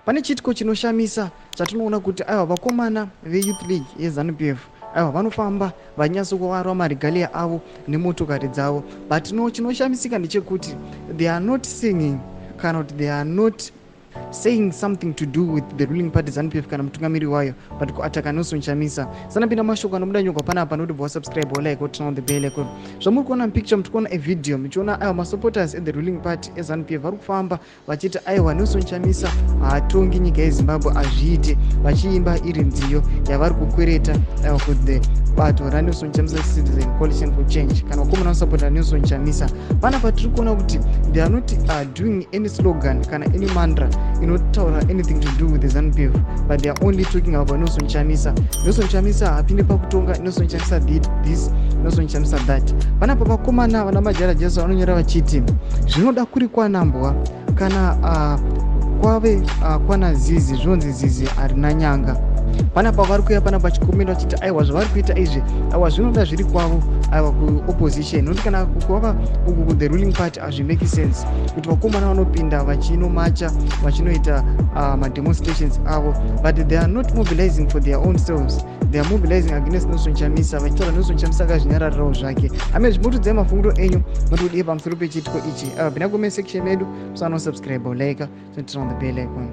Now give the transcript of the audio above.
Pane chiitiko chinoshamisa chatinoona kuti aiwa, vakomana veYouth League yeZANU PF, aiwa, vanofamba vachinyatsokuvarwa maregalia avo nemotokari dzavo, but no, chinoshamisika ndechekuti they are not singing kana kuti they are not saying something to do with the ruling party ZANU PF kana mutungamiri wayo, but kuataka Nelson Chamisa. Sanapinda mashoko anobuda nyogwa panapa, nokuti bva wasubscribe, walike, woturn on the bell icon. Zvamuri kuona mupicture, muri kuona avideo muchiona aiwa, masupporters ethe ruling party eZANU PF vari kufamba vachiti aiwa, Nelson Chamisa haatongi nyika yeZimbabwe, hazviite, vachiimba iri nziyo yavari kukwereta aiwa kuthe bato raNelson Chamisa, Citizen Coalition for Change, kana vakomana vasapota Nelson Chamisa. Panapa tiri kuona kuti they are not doing any slogan kana any mantra inotaura anything to do with the ZANU PF, but they are only talking about Nelson Chamisa. Nelson Chamisa hapinde pakutonga, Nelson Chamisa did this, Nelson Chamisa that. Panapa vakomana vana Majara Jesu vanonyora vachiti zvinoda kuri kwanambwa kana kwave kwana zizi, zvinonzi zizi harina nyanga. Panapa vari kuuya panapa chikomenda vachiti aiwa, zvavari kuita izvi, aiwa, zvinoda zviri kwavo, aiwa, kuopposition, nokuti kana kwava uku kuthe ruling party hazvimake sense kuti vakomana vanopinda vachinomacha, vachinoita mademonstrations avo, but they are not mobilizing for their own selves, they are mobilizing against Nelson Chamisa, vachitaura Nelson Chamisa akazvinyararirawo zvake. Ame zvimutudzai mafungiro enyu, matodii pamusoro pechiitiko ichi? Pinda comment section medu, musanosubscribe, like, turn on the bell icon.